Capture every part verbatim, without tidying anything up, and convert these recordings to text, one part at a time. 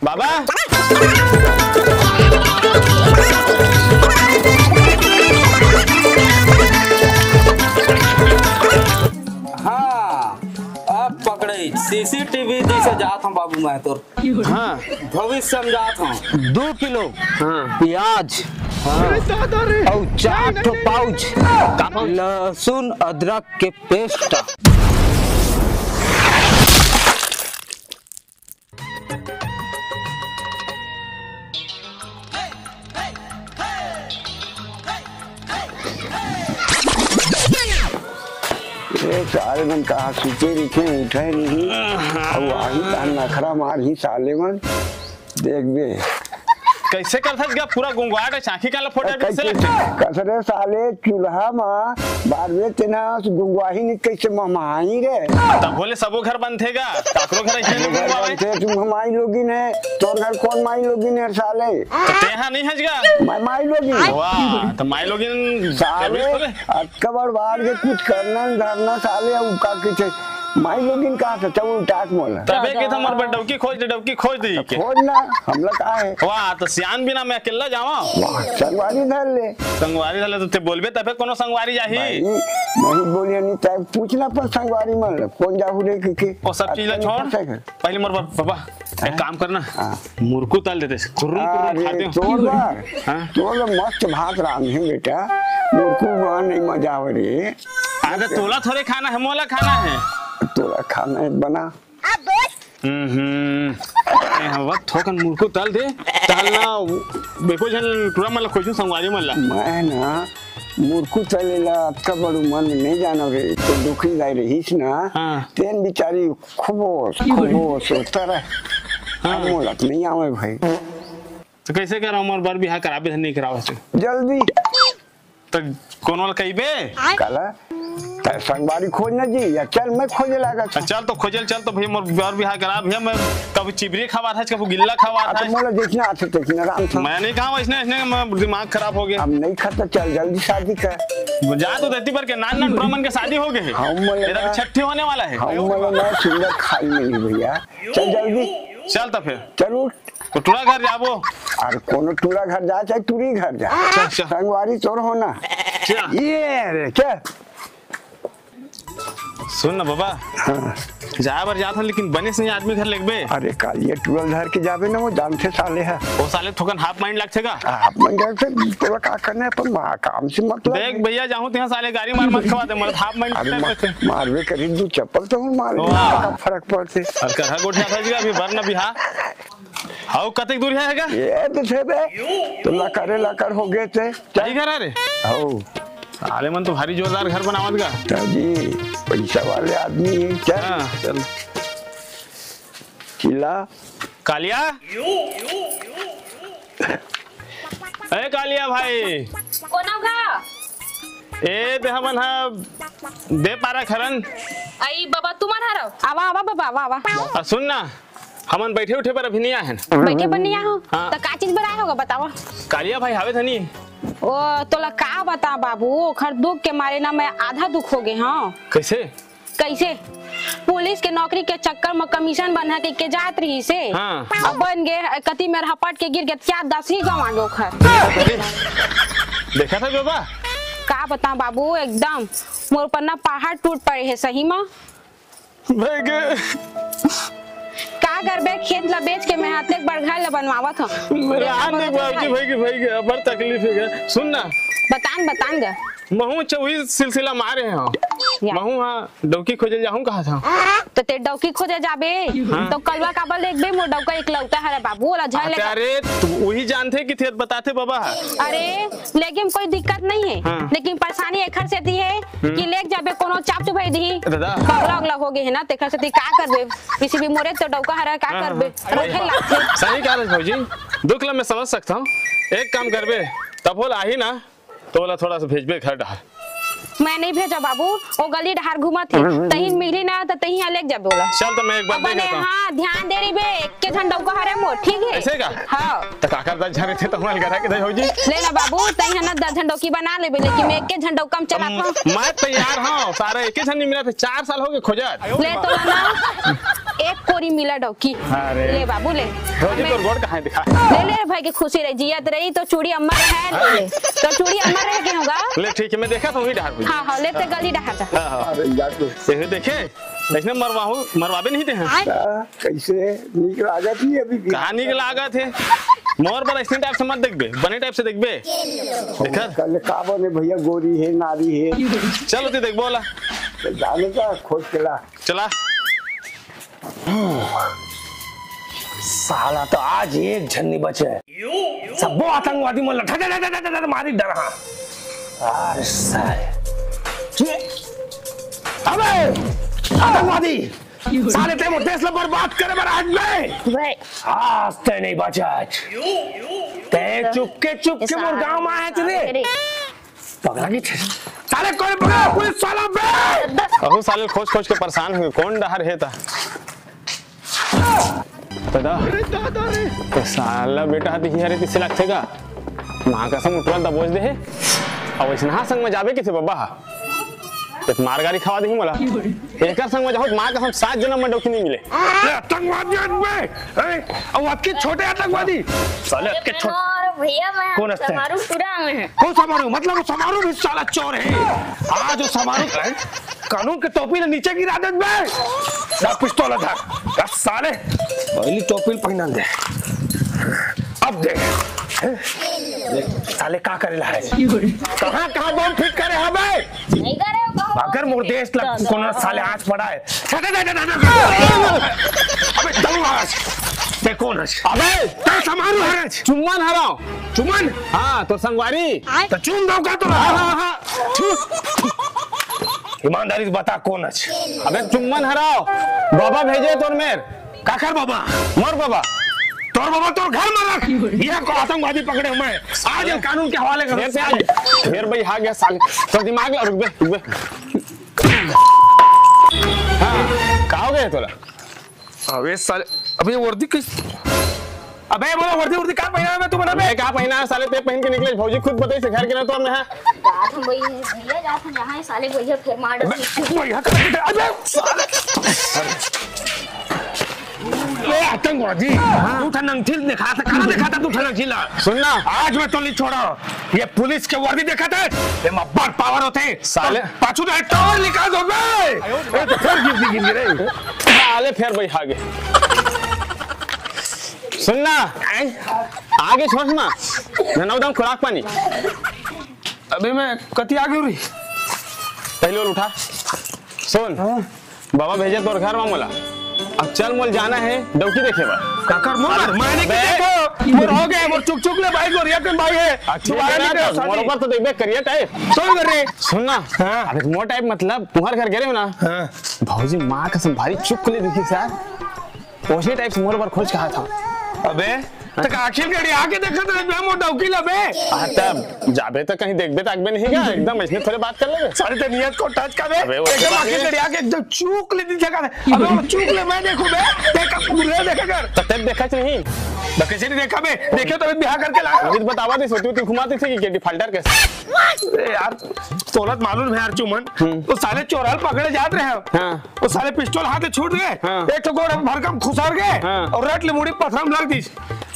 बाबा। हाँ, अब पकड़े। सीसीटीवी जैसे जात हूँ बाबू, मैं तो हाँ। भविष्य में जात हूँ। दो किलो हाँ। प्याज। हाँ। और चार ठो पाउच लहसुन अदरक के पेस्ट। ए, साले मन कहाँ सुते रहिथे, उठे नहीं। अब वही तहन नखरा मारही साले मन, देखबे। कैसे करथस गा? पूरा गुंगवाट है, चांखी काला फोटा कैसे, कैसे लगथे? कस रे साले, चूल्हा मा बारबे तेना गुंगवाही नहीं, कैसे महमाही रे? तब बोले सबो घर बनथे गा, काकरो घर ऐसे नहीं गुंगवावे। बनथे, तुम हमारी लोगिन है, तोर घर कौन माई लोगिन है साले? तो तेहा नहीं हंस गा? मैं माई लोगिन। वाह, तो माई लोगिन साले, जरूर बोले। अतका बड़ बाढ़ के कुछ करना न धरना साले, अब का कहिथे? माई लोगिन कहा था, चल उल्टा के मोला। तबे के था मोर बर डौकी खोज दे, डौकी खोज दे के। खोज ना, हमला का है? वाह, तो सियान बिना मैं अकेला जावा? वाह, संगवारी धर ले। संगवारी धर ले तो ते बोलबे तबे कोनो संगवारी जाही। भाई, नहीं बोलिया नहीं, तब पूछना पर संगवारी मन ले, कौन जाहू रे के, के? वो सब चीज ला अच्छा, छोड़। नहीं फंसेगा। पहले मोर बा-, बाबा, एक हाँ। काम करना। हाँ। मुरकू तल देते, कुर्रुम कुर्रुम अरे, खाते हो। तोर बार, हाँ? तोर बार मस्त भात रांधे बेटा, मुरकू बा नहीं मजा आवे रे। अरे तोला थोड़े खाना है, मोला खाना है। तोला खाना है बना। हम्म, हम्म। ए, हाँ, बस थोकन मुरकू तल दे, तल ना, बेको झन टूरा मन ला खोजू संगवारी मन ला। मैं ना मुरकू तले ला अतका बड़ उमर में नहीं जाना रे, तो दुखी दाई रहीस ना, हाँ। तेन बिचारी खुबोस, खुबोस होता रहे। हाँ। अब मोला तो नहीं आवे भाई। तो कैसे करा, मोर बर बिहाव कराबे, नहीं करावे से? जल्दी। तो कोनो ला कहिबे? काला? त संगवारी खोज ना जी, या चल मैं खोजे लागत हूँ। चल तो खोजल, चल तो भैया, मोर बर बिहाव करा भैया, मैं कभी चिबरी खवात है, कभी गिल्ला खवात है। मोला देखना आथे, देखना राम था। मैं नहीं कहा वैसने, वैसने मैं दिमाग खराब हो गया। अब नहीं खाता, चल जल्दी शादी कर। जा तो धरती पर के नान नान ब्राह्मण के शादी हो गए है। हम मोला तेरा भी छठी होने वाला है। हम मोला ना सुंदर खाई नहीं भैया। चल जल्दी। चल तो फिर। चल उठ। तो टूरा घर जाबो। अरे कोनो टूरा घर जा, चाहे टूरी घर जा। चल, चल। संगवारी तोर होना। चल। ये रे, चल। सुन ना बाबा। हाँ। जाए बर जात हन, लेकिन बने से नहीं आदमी घर लेगबे। अरे कालिया टूरा धर के जाबे ना, वो जानथे साले है। वो साले थोकन हाफ माइंड लगथे का? हाफ माइंड लगथे, तोरा का करना है, अपन मा-, काम से मतलब देख है। भैया, जाहूँ तिहाँ साले गाड़ी मार मत खवा दे, मतलब हाफ माइंड अरे लगथे। मारबे करी, दू चप्पल तो हूँ मार, वाह। का फर्क पड़थे। अरे करहा गोठिया था जी, अभी बर ना बिहा। हाउ कतेक दूर है का? ये तो थे बे। तो लकरे लकर हो गए थे। यही घर है रे? हाउ। साले मन तो भारी जोरदार घर बनावत गा। जी, पैसा वाले आदमी है। चल। हाँ, चल। चिल्ला। कालिया? ए कालिया भाई। कोन हव गा? ए, दे हमन ह दे पारा खरन। आई बाबा, तुमन हरव? आवा, आवा बाबा, आवा, आवा। आ, सुन ना, हमन बैठे उठे पर अभी नहीं आए हन। बैठे पर नहीं आए हो? हाँ। त का चीज बर आए होगा, बतावा। कालिया भाई हावे धनी। ओ, तोला का बता बाबू, ओखर दुख के मारे ना मैं आधा दुख हो गए हूँ। कैसे? कैसे? पुलिस के नौकरी के चक्कर में कमीशन बना के, के जात रही से। हाँ। अब बन गए, कति मेर हपट के गिर गए, क्या दस ही गंवा गए ओखर। देखा था बाबा? का बता बाबू, एकदम मोर ऊपर ना पहाड़ टूट पड़े है सही में। भाई के का करबे, खेत ला बेच के मैं हाथे एक बार घर ला बनवावत हूँ। रात में बाबूजी भाई के, भाई के अबर तकलीफ है। सुन ना। बतान, बतान गा। महू अच्छा वही सिलसिला मारे हैं। या। महू हाँ, डौकी खोजे जाहूँ कहा था। तो ते डौकी खोजे जाबे, हाँ। तो कलवा काबर लेगबे, मोर डौका इकलौता हरे बाबू, ओला झन ले। अरे, तू वही जानथे कि थे बताथे बाबा। अरे, लेकिन कोई दिक्कत नहीं है, हाँ। लेकिन परेशानी एखर सेती है हम्म। कि लेग जाबे कोनो चाप चुभाई दिही। दादा। पगला उगला हो गए है ना, तेखर सेती का करबे? किसी भी मोरे तो डौका हरा का हाँ, करबे? हाँ। रखे लागथे। सही कहा था भौजी, दुख ला मैं समझ सकता हूँ। एक काम करबे, तब बोल आही ना, तो बोला थोड़ा सा भेजबे घर डहार। मैं नहीं भेजा बाबू, वो गली डहार घूमत है, तहीं मिली ना तो तहीं लेग जाबे ओला। चल तो मैं एक बार अब देख ने, लेता हूँ। हाँ, ध्यान दे रही बे, एक के झन डौका हरे मोर, ठीक है? ऐसे का? हाँ। तो काकर दस झन थे तो हमारे घर आके दे भौजी। ले ना बाबू, तहीं है ना दस झन डौकी बना लेबे, लेकिन मैं एक के झन डौका में चला हम, था। मैं तैयार हूँ, सारा एक ही झन नहीं मिला थे, चार साल हो गए खोजत। ले तो ना, एक कोरी मिला डौकी। अरे। ले बाबू, ले। भौजी, हमें तोर गोड़ कहाँ है, दिखा। ले, ले रे भाई, के खुशी रही, जियत रही, तो चूड़ी अम्मा रहे, ले, ले। तो चूड़ी अम्मा रहे के होगा। ले, ठीक है, मैं देखा था वही डहार को। हाँ, हाँ, लेते गली डहार जा। हाँ, हाँ। अरे, यार, तो ये देखे, इसने मरवाहू, मरवाबे नहीं दे हैं। हाँ, कैसे? नीक लागत नहीं अभी भी। कहाँ नीक लागत है? मोर बर ऐसने type से मत देखबे, बने type से देखबे। देखा? कल का बने भैया, गोरी है, नारी है। चल, ओती देखबो ला। तो जाने का, खोज के ला। चला। साला तो आज एक झन नहीं बचे। सब्बो आतंकवादी मन ला धड़, धड़, धड़, धड़, धड़ मारी डरहा। अरे साले। ये, अबे, आतंकवादी, साले ते मोर देश ला बर्बाद करे बर आज मैं। आज ते नहीं बचा आज। ते चुपके चुपके मोर गांव में आया रे। पकड़ा के छे-, साले कोई पकड़ा, पुलिस वाला बे। अहू साले खोज खोज के परेशान हो, कौन डहर हे ता। दादा, तो साला बेटा हाथी हियारे तिसे लागथे का? माँ कसम उठवा दबोच दे हे। अब ऐसना संग में जाबे किसे बब्बा हा? एक मार गारी खवा देही मोला। एकर संग में जाहूँ, माँ कसम, सात जनम में डौकी नहीं मिले। ए, आतंकवादी आदमी, ए, अब आपके छोटे आतंकवादी, साले आपके छोटे। भैया, मैं कौन हंसता है? समारू पूरा में है। कौन समारू? मतलब वो समारू भी साला चोर है। आज वो समारू है, कानून के टोपी ने नीचे गिरा दे बे। ना पिस्तौल धर, साले, पहली टोपी पहना दे। अब दे। साले का करे ला है? कहाँ, कहाँ बम फिट करे है बे? नहीं करे हो, कहाँ अगर बम मोर फिट देश ला करे? कोनो साले आँच पड़ा है। अबे तू आज। ते कौन है? अबे ते समारू है। चुम्मन हराव। चुम्मन? हाँ, तोर संगवारी। तो चुम दो का तोला? हाँ, हाँ, हाँ। ईमानदारी से बता कौन है? अबे चुम्मन हराव। बाबा भेजे तोर मेर। काकर बाबा? मोर बाबा। तोर बाबा तोर घर में रख। ये को आतंकवादी पकड़े हुए हैं। आज ये कानून के हवाले कर। फिर से आज, फिर भाई आ गया साले। तो दिमाग ला, रुक बे, रुक बे। हाँ, का हो गया तोला? अबे साले, अबे वर्दी किस, अबे बोला वर्दी, वर्दी का पहना है मैं तुम्हें? मैं का पहना है साले, ते पहन के निकले, भौजी खुद बताई से घर के ना तो मैं। जात हम वही है, भैया जात हम यहाँ है, साले भैया फिर मार अबे, डाल। भैया का, अबे साले। ए, आतंकवादी, हाँ। तू ठा नंगथिल देखा था, कहाँ देखा था तू ठा नंगथिल? सुन ना। आज मैं तो नहीं छोड़ा। ये पुलिस के वर्दी देखा था? ये मब्बर पावर होते हैं। साले। तो पाछू तो टावर निकाल दो बे। ए, तो फिर गिर दी, गिर गिरे। साले फिर भाई आगे। सुन ना। आगे छोड़ ना। ननौदम खुराक पानी। अबे मैं कति आगे रही। पहले और उठा। सुन। हाँ। बाबा भेजे तोर घर में मोला। अब चल मोल जाना है डौकी देखे बर। काकर मोर? अरे, मैंने बे। क्या देखो? मोर हो गए, मोर चुक चुक ले भाई, गोरिया के भाई है। अच्छी दोबारा ना नहीं कर, साथी। मोर ऊपर तो देख बे, करिया टाइप। तो कर रे। सुन ना। हाँ। अबे मोर टाइप मतलब तुम्हारे घर गए हो ना? हाँ। भौजी माँ कसम भारी चुक ले दिखी सर। ओसे टाइप से मोर ऊपर खोज कहा था। अबे तक आखिर गड़िया के देखत रहे बे, मोर डौकी ला बे। आ, तब जाबे तो कहीं देखबे ताकबे नहीं का, एकदम इसने थोड़े बात कर लेबे। साले ते नियत को टच कर बे। अबे, वो एकदम तो आखिर है। गड़िया के एकदम चूक ले दी जगह। अबे वो चूक ले मैं देखूं बे, देखा पूरे देखा कर। तो तब देखा कि नहीं? तो कैसे नहीं देखा बे? देखे तो अभी बिहार करके ला। अभी तो बतावा दे, सोती होती घुमाती थी कि डिफाल्टर कैसे? ए यार, तोलत मालूम है यार चुमन, हम्म। वो साले चोराल पकड़े जात रहे हैं। हाँ। वो साले पिस्तौल हाथ से छूट गए, हाँ। एक ठो गोड़ भरकम खुसर गए हाँ। और रट ले मुड़ी पथरम लग दी।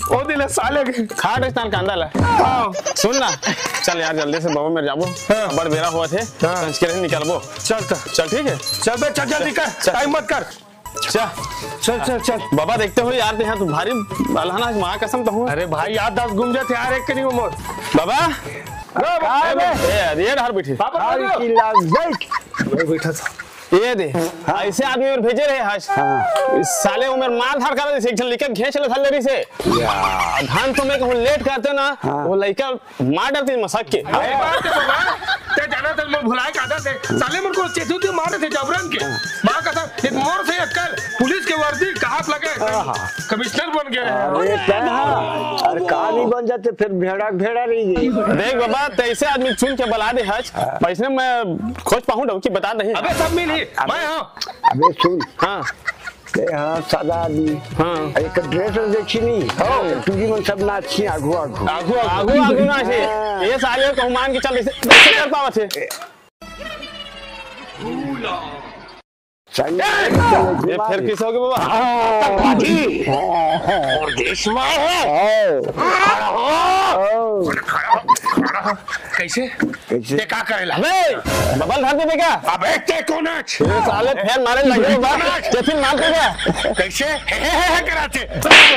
ओ दिले साले के। खा रहे तान कांदा ला। हाँ। सुन ना, चल यार जल्दी से बाबा मेरे जाबो। हाँ। बड़ बेरा हुआ थे, हाँ। संस्कृत निकलबो। चल त। चल ठीक है। चल बे, चल जल्दी कर, चल। टाइम मत कर। चल। चल, चल, चल। बाबा देखते हो यार, ते यहाँ तो भारी अलहना है, माँ कसम तो हूँ। अरे भाई यार, दस घूम जाते यार, एक के नहीं उमर। बाबा। लो, बाबा। ए, ए, ये डहर बैठी। बाबा, हाँ, बाबा। की लाल बैठ। वही बैठा था। ये दे, हाँ। ऐसे आदमी और भेजे रहे आज। हाँ। इस साले उमर मार धार कर, एक झन लिखे घेंच ले धर ले रही से। या। धान तो मैं कहूँ लेट करते ना, हाँ। वो लड़का मार डालते मसक के। अरे बात है बाबा, ते जाना तो मैं भुलाए का आदत है। साले मन को चेतू के मारे थे जबरन के। माँ कसम, एक मोर से अक्कल, पुलिस के वर्दी, कहाँ लगे? हाँ, हाँ। कमिश्नर बन गए हैं। अरे, क्या? अरे, का नहीं बन जाते, फिर भेड़ा, भेड़ा रही गई। देख बाबा, तैसे आदमी चुन के बला दे हज, हाँ। वैसने मैं खोज पाहूँ डौकी बता दही। अबे, सब मिल ही, अबे, मैं हूँ। अबे, सुन। हाँ। ते हाँ, सादा आदमी। हाँ। एक ड्रेस देखी नहीं? हाँ। टूरी मन सब नाची आगू, आगू। आगू, आगू। आगू, आगू नाचे। हाँ। ये साले को मान के चल, ऐसे, ऐसे कर पावत है। संग ये फिर किस हो गए बाबा? आतंकवादी। और देश में है। खड़ा हो। खड़ा हो, खड़ा हो। कैसे? कैसे? ये का करेला? अबे, बबल धर देबे का? अबे, ते कौन है? ये साले फेर मारे लगे बा। कौन है? ये फिर मार देगा। कैसे? हे, हे, हे, हे कराते।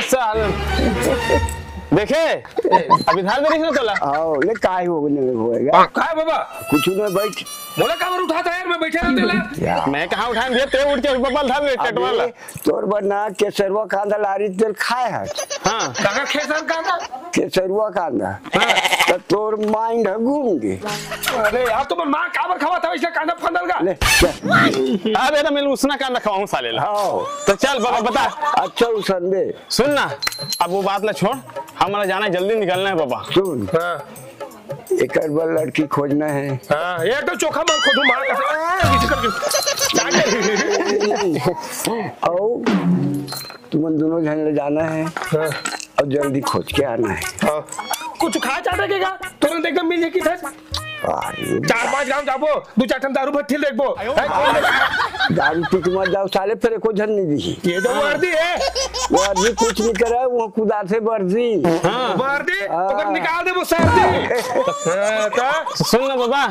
साले। देखे? अभी धार दे रही है ना तोला? आओ, ले, काय हो, नहीं होएगा। काय बाबा? कुछ नहीं, बैठ। मोला काबर उठात हे यार, मैं बैठे रहते ला। मैं कहाँ उठाए भैया, ते उठ के ऊपर बल धर ले, अबे, टटवाला। तोर बर ना केसरुआ कांदा लारी तेल खाए हस। हाँ। काकर केसर कांदा? केसरुआ कांदा। हाँ। त तोर mind ह घूम गे। अरे यार, तुम मार काबर खवात हव इसने कांदा फंदल का? ले, चल। अबे ना, मैं उसना कांदा खवाऊं साले ला। हाँ। तो चल बाबा, बता। अच्छा, उसन दे। सुन ना, अब वो बात ला छोड़, हमारा जाना है, जल्दी निकलना है बाबा। सुन। हाँ। एकर बर लड़की खोजना है। हाँ, ये तो चोखा माल खोजू, माल कैसे? आ, ऐसे करके। अउ तुमन दोनों झन ले जाना है हाँ। और जल्दी खोज के आना है। हाँ। कुछ खा चाटे के का? तुरंत एकदम मिल जाए कि था? अरे चार पांच गांव जाबो, दो चार ठन दारू भट्ठी देखबो। हैं, कौन देखबो? दारू पी के मर जाओ साले, फिर एको झन नहीं दिही। ये जो वर्दी है। वर्दी कुछ नहीं करे, वो कुदाथे वर्दी। हाँ। वर्दी? हाँ। ओकर निकाल देबो सर्दी। हाँ, तो? सुन ना बाबा,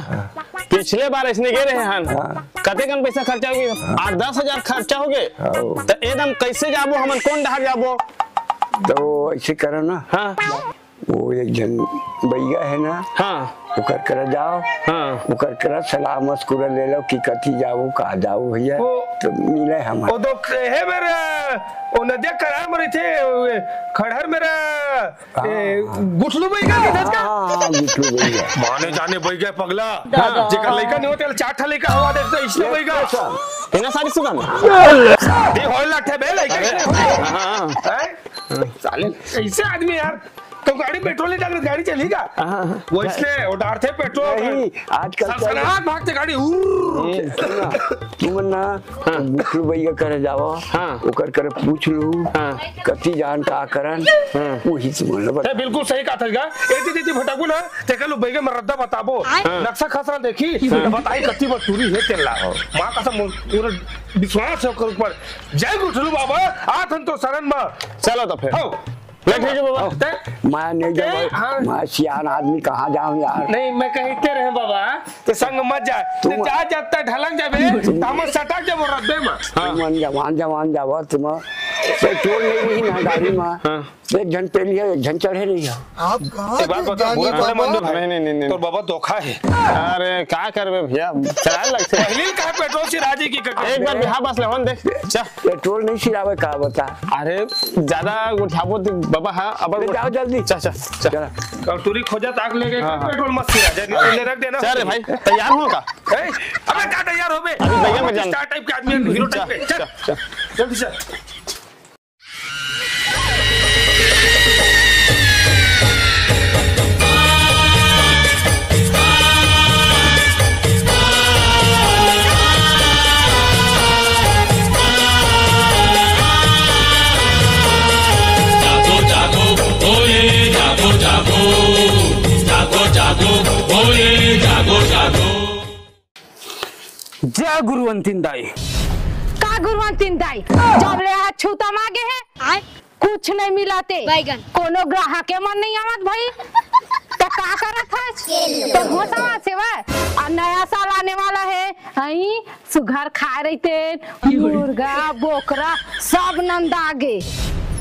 पिछले बार इसने गए रहे हन। हाँ। कते कन पैसा खर्चा हो गए? हाँ। आठ दस हजार खर्चा हो गए। हाँ। तो एकदम कैसे जाबो हमन, कौन डहार जाबो? तो ऐसे करो ना। हाँ। वो एक झन बइगा है ना, हाँ। ओकर करा जाओ, हाँ। ओकर करा सलाह मशकुरा ले लो कि कथी जाओ, कहाँ जाओ भैया, वो तो मिले हम। वो तो हे मेरा, वो नदिया करा में रहिथे, वो खड़हर मेरा, हाँ, ए, हाँ। गुठलू बइगा के धस का? हाँ, हाँ, गुठलू बइगा। माने जाने बइगा पगला, दादा। जेकर लइका नहीं होते, चार ठा लइका हवा देते, इसने बइगा। बिना शादी सुदा में? शादी होए लट्ठे बे, लइका अरे, इसने होए। हाँ, हाँ। हैं? साले, ऐसे आदमी यार, तो गाड़ी पेट्रोल नहीं डाल, गाड़ी चली का? हाँ। वो इसलिए, वो डालते पेट्रोल। नहीं, आजकल सनसनाहट भागते गाड़ी, उर्र। ए, सुन ना, तुमन ना, हाँ। गुठलू बइगा करे जावा, हाँ। ओकर करे पूछ लू, हाँ। कति जान का करन, हाँ। वही तुमन ला बता। ते बिल्कुल सही कहा था, ए दीदी, दीदी, भटकू ना, ते कहलू बइगा में रद्दा बताबो, हाँ। नक्शा खसरा देखी, हाँ। बताई कति बटूरी है तेला। माँ कसम, पूरा विश्वास है ओकर ऊपर। जय गुठलू बाबा, आथन तो शरण मा। चलो तो फिर। हो। ले ठीक है बाबा। ते मैं नहीं ए, जाऊँ, हाँ। मैं सियान आदमी कहाँ जाऊँ यार? नहीं, मैं कहते रहे बाबा, ते संग मत जा। तुम ते जा, जब तक ढलक जाबे, त हमर सटक जाबो रद्दे में। हाँ। तुमन जवान, जवान जावा, तुम पेट्रोल नहीं रही ना गाड़ी में। हाँ। एक झन पेली है, एक झन चढ़े रही है। आप कहाँ एक बात थे बता, ज्ञानी बुरा थोड़े मन बाबा? दुख है। नहीं, नहीं, नहीं, नहीं। तोर बाबा धोखा है। अरे, का करबे भैया, चलाए लगते। पहले ही कहा पेट्रोल से राजी की कटे। एक बार बिहार बस ले होन देख। चल। पेट्रोल नहीं सिरावे का बता। अरे, ज्यादा गोठियाबो तो बाबा, हाँ, अब ले जाओ जल्दी। चल, चल, चल। चल। और टूरी खोजा ताक लेके हाँ, हाँ। पेट्रोल मत सिरा, जल्दी ले रख देना। चल रे भाई, तैयार हो का? ए, अबे का तैयार हो बे? अभी भैया मैं जाऊँ। स्टार टाइप के आदमी है, हीरो टाइप के। चल, चल, चल। जल्दी चल। जागो, जागो, भोले, जागो, जागो। जागो, जागो, भोले, जागो, जागो। जय गुरुवंतिन दाई। का गुरुवंतिन दाई? जब ले हाथ छूता मागे है, आय? कुछ नहीं मिलाते। बैगन। कोनो ग्राहक के मन नहीं आवत भाई। तो का करत है? तो घोसवा सेवा। आ नया साल आने वाला है। आई सुघर खाए रहते, मुर्गा, बोकरा, सब नंदा आगे।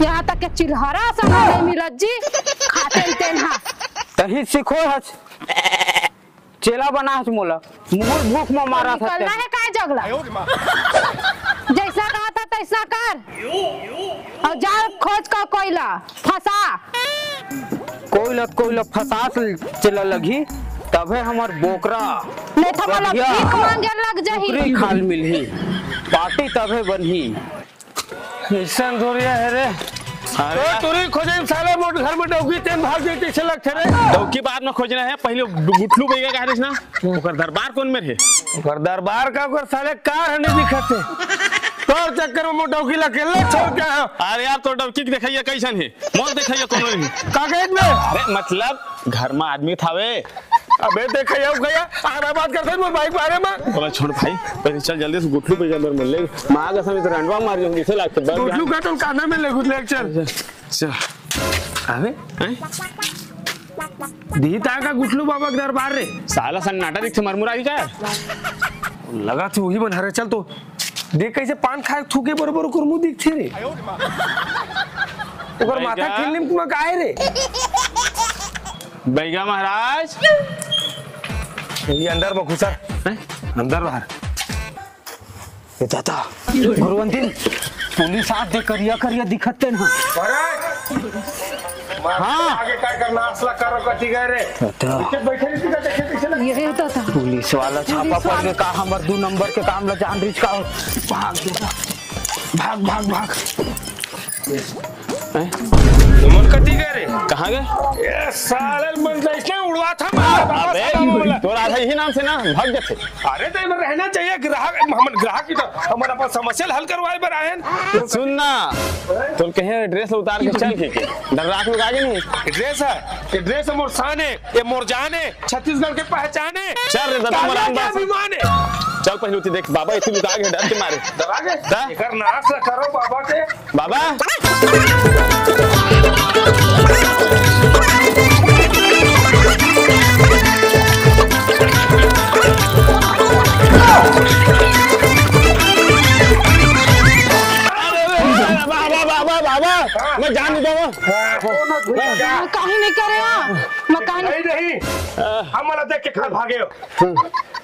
यहाँ तक के चिल्हरा सना नहीं मिलत जी। खाते तेन हा। तही सिखो हच। चेला बना हस मोला, मुहुर भूख म मारा था निकलना ते। है काय जगला? जैसा कहा था तैसा कर। और जा खोज का कोयला, फंसा। कोयला, कोयला फंसा से चेला लगही, तबे हमर बोकरा नहीं तो मतलब बढ़िया भीख मांगे लग जाही। कुकरी खाल मिलही, पार्टी तबे बनही। ऐसन धोरिया है रे। अरे तो टूरी खोजे साले मोट घर में डौकी तेन भाग जैते से लगते रे। डौकी बाद में खोजना है, पहले गुठलू बैगा कहा ना, ओकर दरबार कौन में रहे? ओकर दरबार का, ओकर साले कार हने दिखत है। तोर चक्कर में मोट डौकी ला अकेले छोड़ के आया। अरे यार, तो डौकी के देखइया कैसन है? मोर देखइया कोनो नहीं। का कहत में? अरे मतलब घर में आदमी थावे, अबे देख, खैया, खैया, आधा बात करते हैं मोर भाई के बारे में। बोला, "छोड़ भाई, पहले चल जल्दी से गुठलू पे जा, मेरे मिल ले।" माँ कसम, इस रंडवा मार जाऊंगी, इसे लागते, बैठ जा। गुठलू का तो काना में ले, गुठलू, चल। चल। अबे, हैं? दी ता का गुठलू बाबा के दरबार रे। साला सन्नाटा दिखथे, मरमुरा ही का? लगा थी वही बना रहे, चल तो। देख कैसे पान खाए थूके बरोबर ओकर मुंह दिखथे रे। ओकर माथा बैगा। खिल्ली में काय रे? बैगा महाराज। ये अंदर में घुसा। हैं? अंदर बाहर। ए दादा, गुरुवंतिन, पुलिस आ दे, करिया करिया दिखत ते ना। अरे! हाँ। आगे काय करना, असला करो कथी गए रे? दादा। पीछे बैठे रही थी, देखे पीछे लग। ये दादा। पुलिस वाला छापा पड़ गया, का हमर दू नंबर के काम ला जान रिच का हो। भाग दादा, भाग, भाग, भाग। हैं? तुमन कथी गए रे? कहाँ गए? ये साले मन तो इसने उड़वा था मार। अबे, तोर आधा यही नाम से ना भाग जाते। अरे तो इमन रहना चाहिए, ग्राहक, हमन ग्राहक की तो हमन अपन समस्या ल हल करवाए बर आए हैं। सुन ना, तोर कहे ड्रेस उतार के चल के, के डर रात में आगे नहीं। ड्रेस है, ये ड्रेस है मोर शान है, ये मोर जान है, छत्तीसगढ़ के पहचान है। चल रे दादा, कालिया मोर के आन बात। अभिमान है। चल पहले उठी देख, बाबा इतनी लुका के डर के मारे। डरा गए? दा? एकर नाश न करो बाबा के। बाबा। बाबा, बाबा, बाबा, बाबा, मैं जान नहीं दूंगा। हाँ, काहे नहीं करे, हाँ? मैं काहे नहीं नहीं, नहीं। हम वाला देख के कहाँ भागे हो?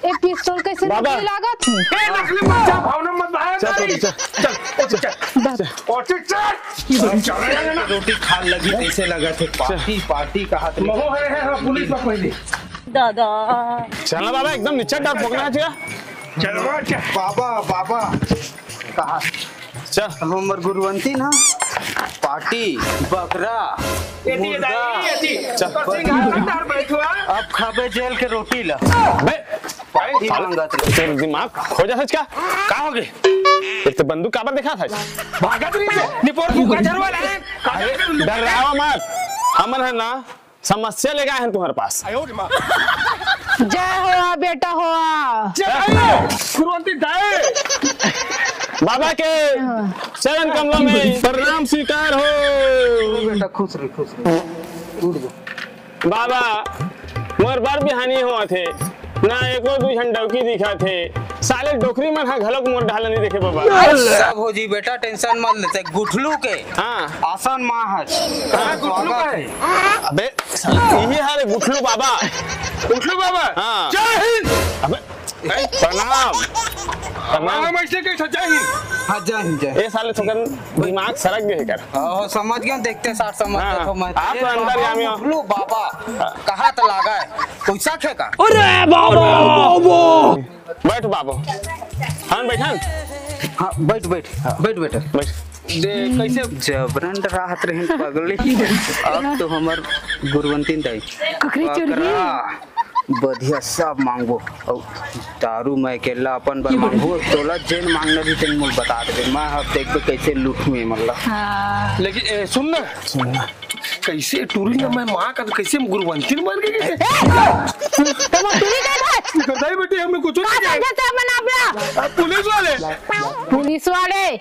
ए, पिस्तौल कैसे बाबा। नकली लागत हे? ए, नकली मत जा, भावना मत बढ़ा, चल, नहीं। चल, चल, चल, चल। बस। और चल, चल। चल, चल, चल, चल। रोटी खा लगी, कैसे लगा थे? पार्टी, पार्टी का हाथ में। महो है, है, हाँ, पुलिस में पहले। दादा। चल ना बाबा, एकदम नीचे डाल, भोगना चाहिए। चल, बाबा, चल। बाबा, बाबा। कहा? चल। हम हमर गुरुवंती ना, पार्टी, बकरा, ये दिए मुर्गा। दाई, ये दिए। चल। तो सिंह हाथ अंदर बैठवा। अब खाबे जेल के रोटी ला। बे, पार्टी साले, मांगत रहे। तेरे दिमाग खो जा सच का? का हो गए? एक तो बंदूक काबर दिखा था? भागत रही है, निपोर फूका झरवा लाए। अरे, डरावा मत। हमन है ना, समस्या लेके आए हैं तुम्हारे पास। जय हो बेटा हो। जय हो, गुरुवंती दाई। बाबा के हाँ। चरण कमलों में प्रणाम स्वीकार हो। बेटा खुश रहे, खुश रहे। उठ जा। बाबा, मोर बर बिहानी होवत हे, ना एको दू झन डौकी दिखत हे। साले डोकरी मन ह घलोक मोर डहला नहीं देखे बाबा। सब हो जी बेटा, टेंशन मत लेते। गुठलू के हाँ। आसन माँ हस। हाँ, गुठलू का है। अबे, साले, यही हाल है, गुठलू बाबा। गुठलू बाबा। हाँ। जय हिंद। अबे, ए, प्रणाम। प्रणाम। हम ऐसे कैसे जय हिंद? हाँ, जय हिंद, जय हिंद। ए साले, थोकन दिमाग सरक गए कर। ओहो, समझ गया, देखते सार समझ हाँ, गया तो मैं। आप तो अंदर जामे हो। गुठलू बाबा, हाँ। कहाँ तो लागा है? पैसा खे का? अरे बाबा, बाबा। बैठ बाबू। हाँ, बैठन। हाँ, बैठ, बैठ, हाँ। बैठ, बैठ। बैठ। दे, कैसे? जबरन राहत रहिन पगली। अब तो हमर गुरुवंतिन दाई। ककरी चोरी। बकरा, बधिया सब मांगबो। अउ दारू मैं अकेला अपन बर मांगबो। तोला जेन मांगना भी तेन मोल बता देबे। मैं अब देखबे कैसे लूटूं ये मल्ला। हाँ। लेकिन, ए, सुन ना। सुन ना। कैसे टूरी ना मैं माँ का, तो कैसे हम गुरुवंती मर गए कैसे? ए! तुम टूरी का था? करता ही बेटी, हमने कुछ नहीं किया। समझे थे अपन आप लोग? आप पुलिस वाले। पुलिस वाले।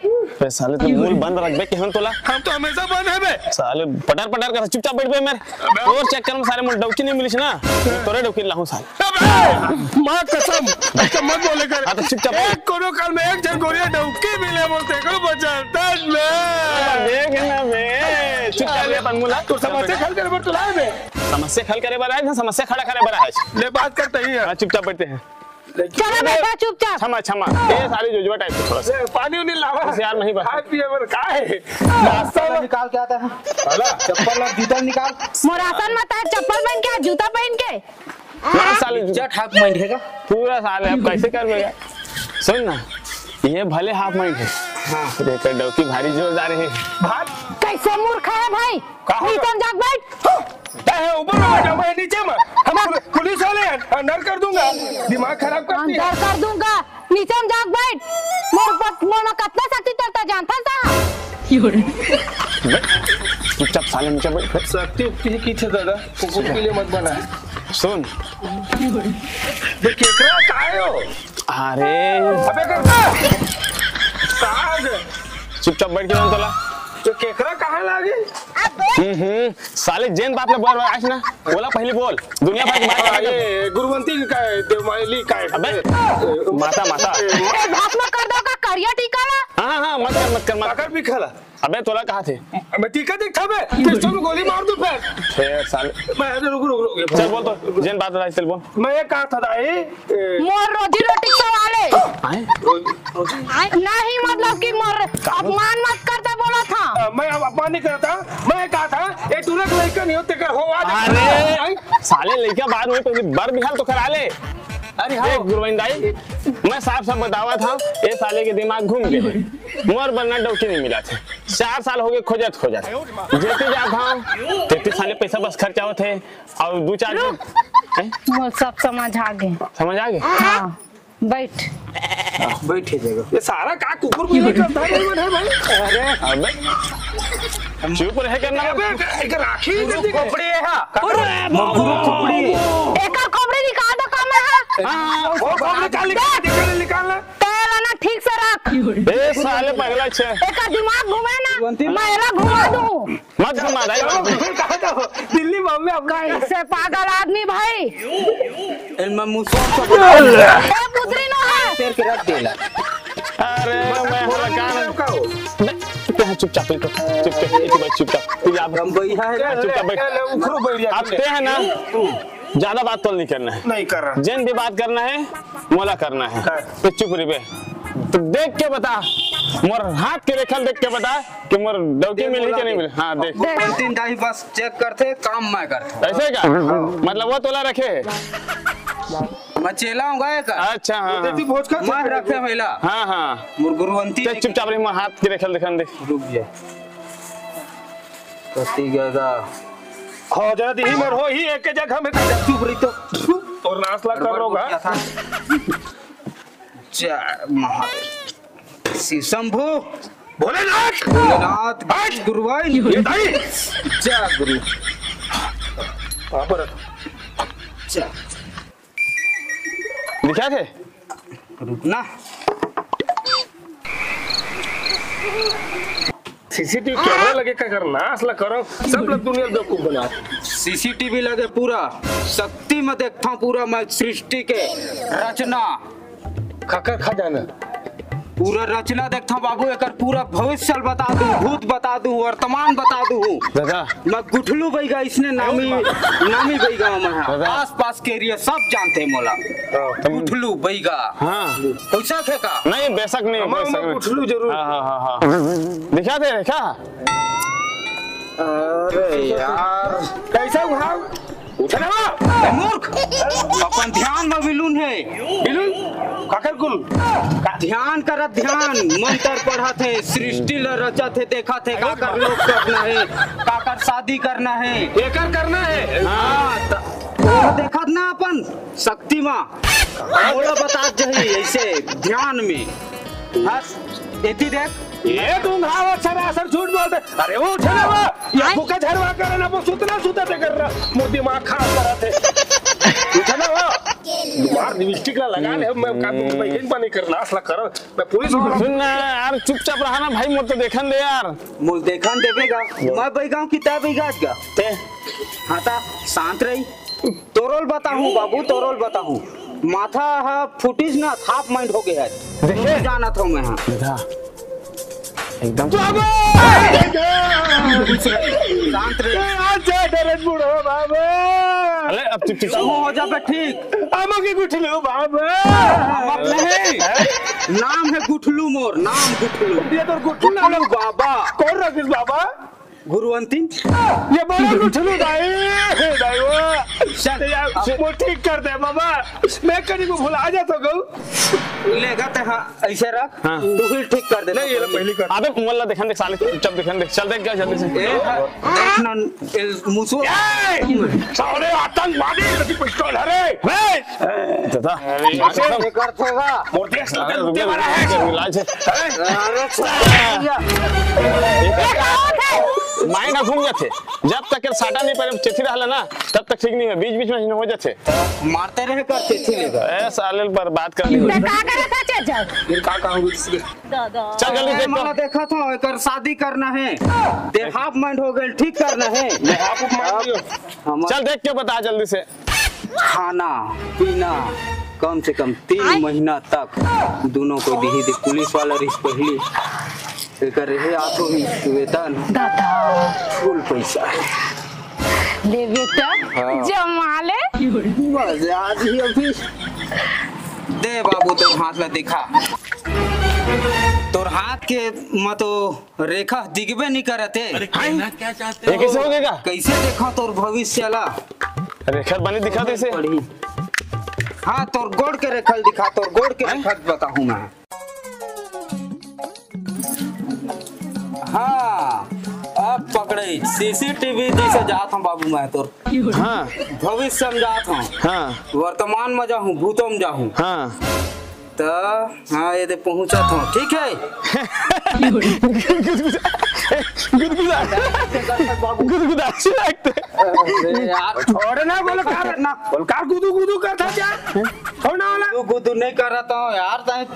बे साले, तू मुंह बंद रख बे, केहन तोला? हम तो हमेशा बंद है बे। साले, पटर पटर कर, चुपचाप बैठ बे मेरे। अबे। तोर चक्कर में सारे मोर डौकी नहीं मिलिस ना, तोरे डौकी लाहूं साले। अबे, माँ कसम, ऐसा मत बोले कर। हाँ, तो चुपचाप। एक कोनो काल में एक झन गोरिया डौकी मिले बोलते, करो बचा, तज में। देख ना बे, चुपचाप ले अपन मुला। तो समस्या हल करे बर तो लाए बे। समस्या हल करे बर आए ना, समस्या खड़ा करे बर आए। ले बात करते ही है। हाँ, चुपचाप बैठते हैं। चला बेटा, चुपचाप। क्षमा, क्षमा। ए, साली जुजवा टाइप से थोड़ा सा। ले, पानी उनी लावा। होशियार नहीं बस। खाए पिए बर का है? नाश्ता चप्पल निकाल के आता है। चप्पल ना, जूता निकाल। मोर आसन मत आए, चप्पल पहन के, जूता पहन के। ना साले जूता। चट हाफ माइंड है का? पूरा साले अब कैसे कर लेगा? सुन ना, ये भले हाफ माइंड है। हाँ। लेकिन डौकी भारी जोरदार है। भाग। कैसे मूर्ख है भाई? का हो? नीचे में जाके बैठ। तय है ऊपर में बैठा, मैं नीचे में। हम पुल-, पुलिस वाले हैं, अंदर कर दूंगा। दिमाग खराब करती है। अंदर कर दूंगा, नीचे में जाके बैठ। मोर पत-, मोर में कितना शक्ति चलता जानता था? बे, चुपचाप साले नीचे बैठ। शक्ति उक्ति ही की थे दादा, कुकुर के लिए मत बना। सुन। ये केकरा काय हो? अरे। अबे कर। कहाँ है? चुपचाप बैठ के बोल तोला। तो केकरा कहाँ लागे? हम्म हम्म। साले जेन बात में बोल रहा है ना, बोला पहले बोल। दुनिया भर की बात हाँ, कर। ये गुरुवंती का है, देवमाली का है। अबे, माता, माता। ए, भस्म कर दो का करिया टीका ला। हाँ, हाँ, हाँ, मत कर, मत कर, मत कर। पकड़ भी खला। अबे, तोला कहा थे? मैं टीका देख था बे, पिस्तौल में गोली मार दूं फिर। फिर साले। मैं, अरे, रुक, रुक, रुक। चल बोल तो, जेन बात रहा, चल बोल। मैं ये कहा था दाई, ए, मोर रोजी रोटी के सवाल है। आए? नहीं, मतलब कि मोर अपमान मत करते बोला था। अ, मैं अब अपमान नहीं करता, मैं कहा था, ये टूरा के लड़का नहीं होते कर हो, आज अरे, आई? साले लड़का बाद में पहले बर बिहार तो करा ले। अरे हाँ। देख गुरुवाइन दाई, मैं साफ साफ बतावा था, ये साले के दिमाग घूम गए। मोर बन्ना डौकी नहीं मिला थे, चार साल हो गए खोजत खोजत। जेती जात हाँ, तेती साले पैसा बस खर्चा होते और दो चार रुक। हैं? मोर सब समझ आ गए। समझ आ गए? हाँ, बैठ। बैठे जगह। ये सारा का कुकुर को नहीं करता है, मन है भाई? अरे। अबे, चुप रहे करना। अबे, एक राखी गुरु कर दी। खोपड़ी है, हाँ। अरे, गुरु खोपड़ी। एकर खोपड़ी निकाल दो, काम है, हाँ। हाँ, वो खोपड़ी निकाल, निकाल, निकाल, निकाल। तेल है ना, ठीक से रख। ए, साले पगला छे। एकर दिमाग घूमे ना, मैं एला घुमा दूँ। मत घुमा, दाई। चलो, फिर कहाँ जाओ? दिल्ली, बॉम्बे, अपना कैसे पागल आदमी भाई। इनमें मुसोर को ए, पुत्री नो है। शेर के रख देला। अरे, मैं हलाकान। का हो? बे, तू यहाँ चुपचाप, चुप, चुप, चुप, चुप, चुपचाप। तू जा। हम बैठा है। चुपचाप बैठ। ले, उखरो बैठ जा। अब ते है ना, ज्यादा बात तो नहीं करना है। नहीं कर रहा। जेन भी बात करना है, मोला करना है। हाँ। तो चुप रहिबे। तो देख के बता, मोर हाथ के रेखा देख के बता कि मोर डौकी मिली कि नहीं मिली। हाँ, देख। अंतिम दाई बस चेक करथे, काम मैं करथों। ऐसे का? मतलब वो तोला रखे है? मैं चेला हूँ गाय का। अच्छा, हाँ, हाँ। मैं रखे हूँ एला। हाँ, हाँ। मोर गुरुवंती चल, चुपचाप रही, मोर हाथ के रेखा दिखा दे। रुक जा। कति गएगा? हो जा दी मर हो ही एक जगह में कर चुप रही तो। और नाश ला कर रोगा। जय महादेव। शिव शंभू। भोलेनाथ। भोलेनाथ। हट। गुरुवाइन। ये दाई। जय गुरु। वहाँ पर रख। जय। दिखा थे? रुकना। सीसीटीवी कैमरा लगे का करना, असला करो, सब लोग दुनिया बेवकूफ बना। सीसीटीवी लगे पूरा, शक्ति में देखता हूँ पूरा मैं सृष्टि के रचना। खकर खा जाना। पूरा रचना देखता हूँ बाबू, एकर पूरा भविष्य बता दूँ, भूत बता दूँ, वर्तमान बता दूँ। दादा। मैं गुठलू बैगा, इसने नामी, नामी बैगा मैं हाँ। दादा। आसपास के एरिया सब जानते हैं मोला। हाँ। गुठलू बैगा। हाँ। पैसा थे का? नहीं, बेशक नहीं, हम, बेशक हम नहीं। गुठलू जरूर। हाँ, हाँ, हाँ, हाँ। दिखा दे, दिखा। अरे यार। कैसा उठाओ? उठे ना बा। ए मूर्ख, अपन ध्यान में बिलुन है। बिलुन? काकर कुल? ध्यान करत ध्यान, मंत्र पढ़त है, सृष्टि ल रचत है, देखत है, काकर लोग करना है, काकर शादी करना है। एकर करना है। हाँ, त-, वो देखत ना अपन शक्ति मा। मोला बतात जही ऐसे ध्यान में। हाँ, एती देख। ये तुम घाव अच्छा ना असर झूठ बोलते। अरे वो उठे ना वो। ये बुका झरवा करे ना, वो सुतना सुता ते कर रहा। मोर दिमाग खराब करा थे। उठे ना वो। मार लिपस्टिक ला लगा ले, मैं का दूं, मैं इन पानी करना, असला करो। मैं पुलिस वाला सुन ना यार, चुपचाप रहा ना भाई, मोर तो देखन दे यार। मोर देखन देबे का? मैं बैगांव की तय बैगाज का? ते? हाँ ता, शांत रही। तोरोल बताहूँ बाबू, तोरोल बताहूँ। माथा हा फुटिस ना, हाफ माइंड हो गया है। देखे? जानत हूँ मैं हाँ। देखा? एकदम। बाबा! शांत रहे। ए, आज जा डरन बूढ़ो बाबा। अरे, अब चुप, चुप, चुप। हो जाबे ठीक। आमा के गुठलू बाबा। अब नहीं। नाम है गुठलू मोर, नाम गुठलू। ये तो गुठलू बाबा। कौन रखिस बाबा? गुरुवंती। ये बड़ा गुठलू दाई, दाई वो। चल, यार, चल। वो ठीक कर दे बाबा। मैं कहीं को भुला जाता गऊ। लेगा ते हाँ, ऐसे रख। हाँ। तू फिर ठीक कर दे। नहीं, ये लो पहली कर। अबे मोला देखन दे साले, चल देखन दे, चल देख क्या जल्दी से। ए, हाँ, देख ना, ए, मुसु। ए, साले आतंकवादी, तेरी पिस्तौल है रे। ए, दादा, अरे, ये कर थोड़ा। मोर देश अरे, लगे रुक जा, बड़ा है। रुक जा, रुक जा, लाल से। हैं? अरे, भैया। ये क्या होता है? माइंड ह घूम जाथे। जब तक के साटा नहीं परे, चेथी रहला ना, तब तक ठीक नहीं होय, बीच-बीच में हो जाथे। मारते रहे कर चेथी लेकर। ए, साले पर बात कर ली। त का करत हे चेत जाओ? फिर का कहूँ इसके? चल जल्दी ए, देख तो। मला देखत हो, एकर शादी करना है। देहाब माइंड हो गए, ठीक करना है। देहाब माइंड हो गए। हम चल देख के बता जल्दी से। खाना पीना कम से कम तीन आय। महीना तक दोनों को दिही दे। पुलिस वाला रिस पहली एकर रहे आतो ही वेतन दादा। फुल पैसा है। ले बेटा, हाँ। जमा ले। मजा आ गई अभी। दे बाबू, तोर हाथ ला दिखा। तोर हाथ के म तो रेखा दिखबे नहीं करत हे। अरे, कहना क्या चाहते हो? ये कैसे हो गया? कैसे देखा तोर भविष्य ला? रेखा बनी दिखा कैसे? पढ़ी। हाँ, तोर गोड़ के रेखा दिखा, तोर गोड़ के रेखा बताहूँ मैं। हाँ, अब पकड़े। सीसीटीवी जैसे जात हूँ बाबू मैं तोर। हाँ। भविष्य में जात हूँ। हाँ। वर्तमान में जाहूँ, भूतों में जाहूँ। हाँ। त हाँ, ये दे पहुंचा था, ठीक है। गुदगुदा, गुदगुदा, गुदगुदा अच्छी लगते। अरे यार, छोड़ ना, बोल का ना, बोल का गुदू गुदू करता क्या? छोड़ ना वाला। गुदू गुदू नहीं कर रहा था यार, तय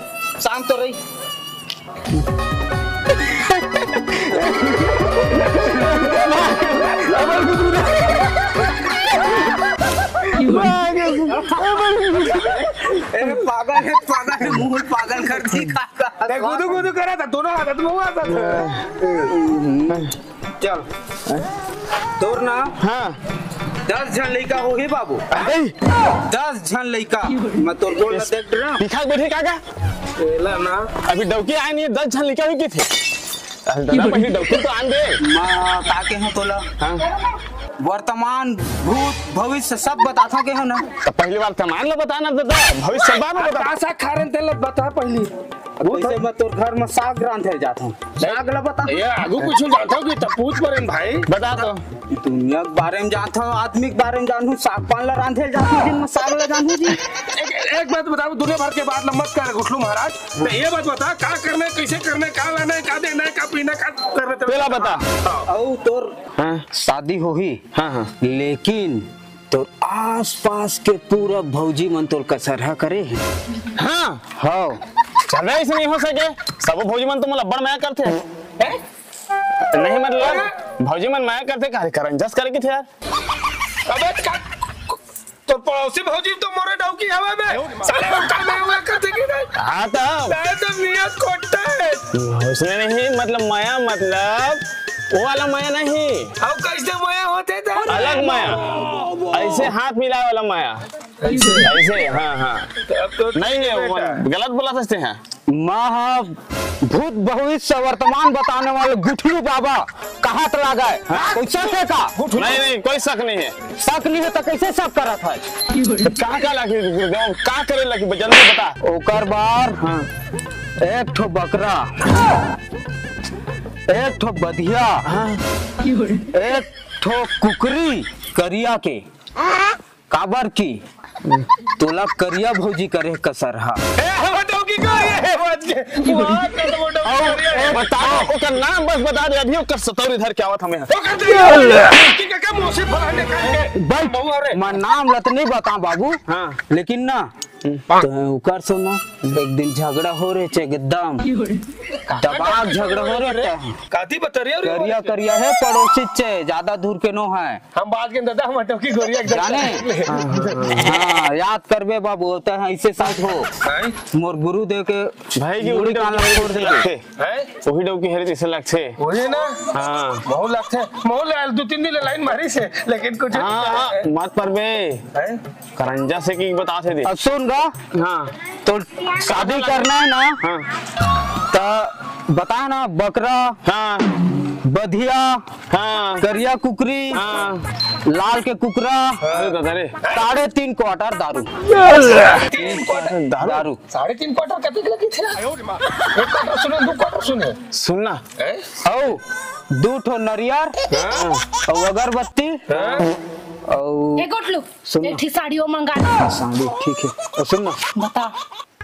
शांत तो रही। ए, पागल है, पागल है, मुंह पागल कर दी का, का। देख, गुदू गुदू करा था, दोनों हाथ में हुआ था। चल, तोर ना हाँ। दस झन लइका होही बाबू। अरे। दस झन लइका। मैं तोर गोल ला देख रहा। दिखा बैठे का का? एला ना। अभी डौकी आए नहीं, दस झन लइका भी किथे? अरे दादा, पहले डौकी तो आन दे। माँ, का के हो तोला? हाँ। वर्तमान, भूत, भविष्य सब बताता के हो ना? तो पहली बार तमान ला बताना दादा, भविष्य बाद में बता। आशा खारन तेल बता पहली। अब भूत कैसे है। मैं तोर घर में साग रांधे जाता हूँ। साग ला बता। ये आगू कुछ जानता हूँ कि तब पूछ परेन भाई। बता तो। दुनिया के बारे में जानता हूँ, आदमी के बारे में जानू, साग पान ला रांधे जाता हूँ, दिन में साग ला जानू जी। एक, एक बात बताओ, दुनिया भर के बात ला मत कर गुठलू महाराज। तो ये बात बता, का करना है, कैसे करना है, का लाना है, का देना है, का पीना, का करना है, तेला बता। हाँ। अउ तोर हाँ। शादी होही, हाँ, हाँ। लेकिन तोर आसपास के पूरा भौजी मन तोर कसरहा करे हे। हाँ। हाँ। चल रहा, ऐसे नहीं हो सके। सब भौजी मन तो मोला अब्बड़ मया करथे। हैं? नहीं मतलब, भौजी मन मया करथे, काहे करंजस करे किथे यार? अबे का, तोर पड़ोसी भौजी तो मोरे डौकी हवे बे। साले ओकर मया करथे कि नहीं? हाँ तो। नहीं तो मियाँ कोट्टा है। उसने नहीं, मतलब मया, मतलब वो वाला मया नहीं। अब कैसे मया होथे त? अलग मया, ऐसे हाथ मिलाए वाला मया। ऐसे? ऐसे, हाँ, हाँ। तो अब तो नहीं, नहीं, वो बेटा। गलत बोला सकते हैं। माँ हा भूत भविष्य वर्तमान बताने वाले गुठलू बाबा कहाँ त लागा है? हाँ? कोई शक है का? नहीं, नहीं, कोई शक नहीं है। शक नहीं है तो कैसे शक करत है? तो का, का लागे? का करे लागे? जल्दी बता। ओकर बार हाँ। एक ठो बकरा, एक ठो बधिया, हाँ। एक ठो कुकरी करिया के। काबर की तोला करिया भौजी करे कसरहा। ए, हमर डौकी को ये है, बात के। वाह, कर दो डौकी अउ, करिया है। ए, बता, ओकर नाम बस बता दे, अभी ओकर सतौरी धर के आवत हमें। ओकर दे, डौकी का क्या मोसी फलाने करके? भाई, बउआ रे। मैं नाम लत नहीं बता बाबू, हाँ। लेकिन ना, तो ओकर से ना, एक दिन झगड़ा हो रहे छे एकदम। दबाव झगड़ा हो रहे छे। काती बतरिया रे करिया, करिया है पड़ोसी छे, ज्यादा दूर के नो है। हम बात के दादा, हम टोकी गोरिया एकदम जाने? हाँ, याद करबे बाबू, होता है ऐसे साथ हो। हैं? मोर गुरुदेव के भाई की मुड़ी उल्टा कान ला छोड़ दे। लगथे। हैं? वही डौकी हरे जैसे लगथे। वही ना? हाँ। महू लगथे। महू ले दो तीन दिन ले लाइन मारी से, लेकिन कुछ हाँ, नहीं हाँ, करे। मत परबे। हैं? करंजा से की बता थे दे। अब सुन गा। हाँ। तो शादी करना है ना? हाँ। तो बता ना, बकरा, हाँ। बधिया, हाँ। करिया कुकरी, हाँ। लाल के कुकरा, अरे दादा रे। साढ़े तीन क्वार्टर दारू। तीन क्वार्टर दारू? दारू। साढ़े तीन क्वार्टर कते के लगी थे? एक क्वार्टर सुने, दो क्वार्टर सुने। सुनना। हैं? औ, दो ठो नरियर, हाँ। औ अगरबत्ती, हाँ। औ ए गोटलू, सुन। एक ठी साड़ियो मंगा दे। साड़ी, ठीक है। और सुन ना। बता।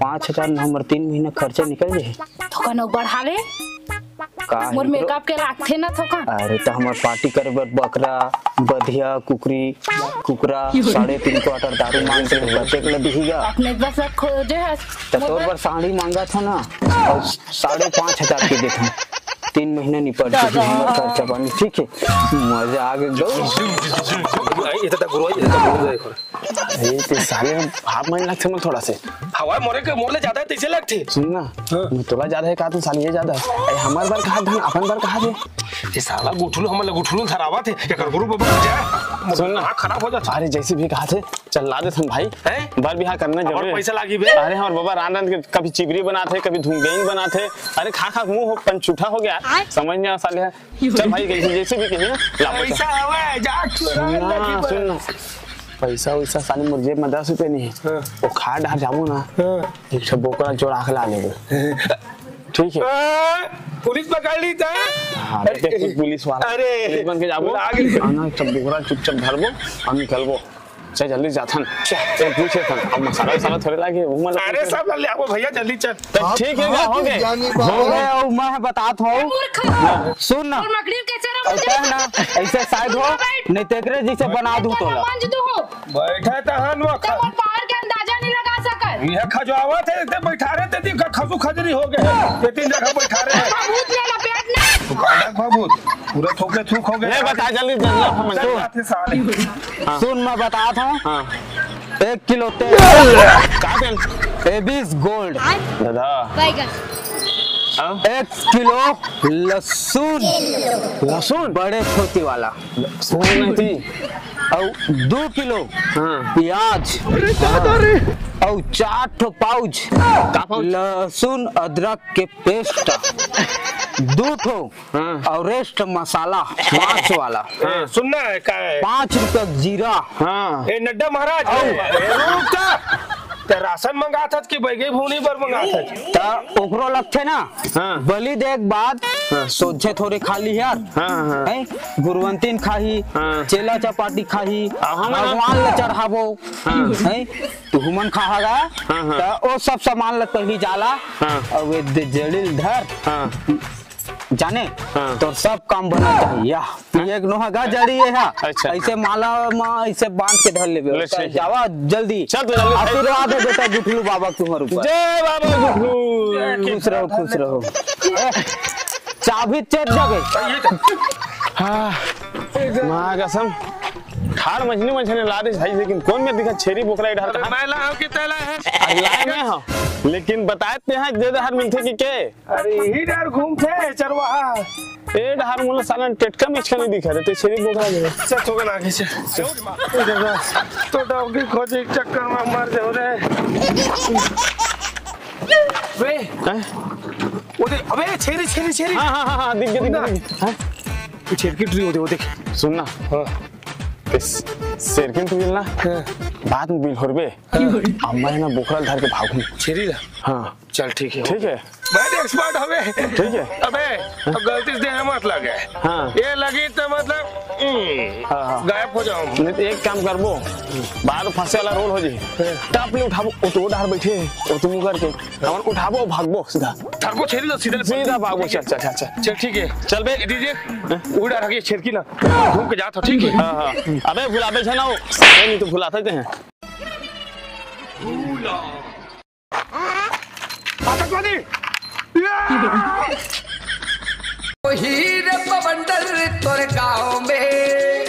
पाँच हजार में हमर तीन महीना खर्चा निकल जाए। तो कनो बढ़ावे? का मोर हिंकरो? मेकअप के लागथे ना थोकन। अरे, त हमर पार्टी करे बर बकरा, बधिया, कुकरी, कुकरा, साढ़े तीन क्वार्टर दारू मांग के कतेक ल दिही गा? अपने बस खोजे हस। त तोर बर साड़ी मांगत हंव ना, अउ साढ़े पाँच हजार के देथंव। तीन महीना निपट जही हमर खर्चा पानी, ठीक हे? मजा आ गे गो। ए, त गुरु, ए, त गुरु, ए, ते साले हाफ माइंड लगथे मोला थोड़ा से। हवा मोरे के, मोर ले ज्यादा हे, तइसे लगथे। सुन ना, हाँ। मैं तोला ज्यादा हे कहा, तू साले ये ज्यादा हे। ए, हमर बर कहा धन, अपन बर कहा दे। ये साला गुठलू, हमर ले गुठलू धरावत हे। एकर गुरु बाबा आ जाए, सुन ना। दिमाग खराब हो जाथे। अरे, जइसे भी कहा थे, चल ला देथन भाई। हैं? बर बिहाव करना जरूरी हे। पैसा लागी बे। अरे, हमर बाबा रांध रांध के कभी चिबरी बनाथे, कभी धुंगेन बनाथे। अरे, खा खा मुंह हो, पंचूठा हो गया। आय। समझ नहीं आ साले हे। चल भाई, जइसे, जइसे भी कही ना, ला पैसा। पैसा हवे, जा चुरा सुन ना, लगी बे। सुन ना। पैसा वैसा साले मोर जेब में दस रुपया नहीं हे। हाँ। वो खार डहर जाबो ना, हाँ। एक ठो बोकरा चोरा के ला लेबे। ठीक हे। हाँ, पुलिस पकड़ ली त? हाँ, अरे, बेटे, खुद पुलिस वाला। अरे, पुलिस बन के जाबो। आगे। हाँ ना, एक ठो बोकरा चुपचाप धरबो अउ निकलबो। चल, जल्दी जाथन। चल। ए, पूछ लेथन। अब मसाला वसाला थोड़े लागे, वो मन अरे, सब ला ले आबो भैया, जल्दी चल। त ठीक हे, हो गे। हो गे, अउ मैं बतात हंव। मूर्ख। सुन ना। तोर मकड़ी कैसे रहो? अउ तैं ना, अइसे साइड हो, नहीं त एकरे जइसे बना दूं तोला। मंज दूं। बैठे त हन वो ख- तब वो पावर के अंदाजा नहीं लगा सकत। ये खजवावत हे, ते बैठा रहे, ते दिन का खसू खजरी हो गए। ये तीन जगह बैठा रहे। भूत ले लपेट ना। तू कांडा भभूत, पूरा थोके थूक हो गए। ले बता जल्दी, जल्दी हम चल तू। जाते साले। हाँ। सुन, मैं बतात हंव। हाँ। एक किलो तेल। का तेल? Abies gold. दादा। बैगन। हाँ? एक किलो लहसुन। लहसुन? बड़े छोटी वाला। लहसुन नहीं थी। अउ दू किलो हाँ। प्याज। अउ चार ठो पाउच का पाउच? लहसुन अदरक के पेस्ट। दू ठो हाँ। अउ रेस्ट मसाला पाँच वाला। हाँ, सुनना है, का है? पाँच रुपया जीरा। हाँ। ए, नड्डा महाराज, अउ ए, रुक जा। ते राशन मंगाथस कि बैगे भूनी बर मंगाथस? त ओकरो लगथे ना। हाँ। बलि दे के बाद हाँ। सोझे थोड़े खा लिही यार। हाँ, हाँ। हैं? गुरुवंतीन खाही, हाँ। चेला चपाटी खाही, आ, हमन भगवान ला चढ़ाबो। हाँ। हैं? तुहू मन खाहा गा। हाँ, हाँ। त ओ सब सामान ला पहिली जाला। हाँ। अउ ए दे जड़ी ल धर। हाँ। जाने, हाँ। तोर सब काम बनना चाहिए। या, हाँ? एक नोहा गा जड़ी हे, हाँ। अच्छा। अइसे माला म अइसे बांध के धर लेबे। ले, ठीक हे। जावा जल्दी। चल तो जल्दी। आशीर्वाद हे बेटा गुठलू बाबा के तुम्हर ऊपर। जय बाबा गुठलू। खुश रहो, खुश रहो। ए, चाबी चेत जाबे। हाँ, माँ कसम, ठाड़ मछली मछली ला दे भाई, लेकिन कोन मेर दिखा छेरी बोकरा ए डहर अरे कहाँ? मैं ला हंव कि तैं ला हस? अरे लाए मैं हंव, लेकिन बताए ते हा, दे डहर मिलथे कि के? अरे, इही डहर घूमथे चरवाहा। ए डहर मोला साला टेटका मेचका नहीं दिखा रहे, ते छेरी बोकरा दे। चल, तो ना आगे चल। तो डौकी खोजे के चक्कर में मर जाओ रे। बे, हैं? वो देख, अबे, छेरी, छेरी, छेरी। हाँ, हाँ, हाँ, हाँ, दिख गया, दिख गया, ना। दिख गया। हाँ? ये छेरकी टुरी होते, वो देख। सुन ना। हाँ। इस शेरकिन टुरी ला। हाँ। बाद में बिल होरबे। हाँ। अब मैं ना बोकरा धर के भागूं। छेरी ला? हाँ। चल, ठीक है। ठीक है। मैं तो एक्सपर्ट हवे। ठीक है। अबे, अब गलती से देह मत लगे। हाँ। ये लगी तो मतलब, हम्म, हाँ, हाँ। गायब हो जाऊं। नहीं तो एक काम करबो, बाहर फंसे वाला रोल हो जाए। हाँ। टप ले उठाबो, वो तो डहर बैठे, वो तो मुंह करके, हमन उठाबो, भागबो सीधा। धरबो छेरी तो सीधा सीधा भागबो, चल, चल, चल, चल। चल, ठीक है। चल बे। दीजिए। हाँ। उड़ा रखिए छेरकी ना। घूम के जात हो, ठीक है। हाँ, हाँ। अबे भुलाबे छे ना वो। नहीं तो भुला सकते हैं। आतंकवादी! होही रे बवंडर तोर गांव में,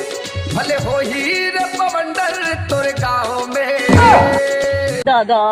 भले होही रे बवंडर तोर गांव में। दादा।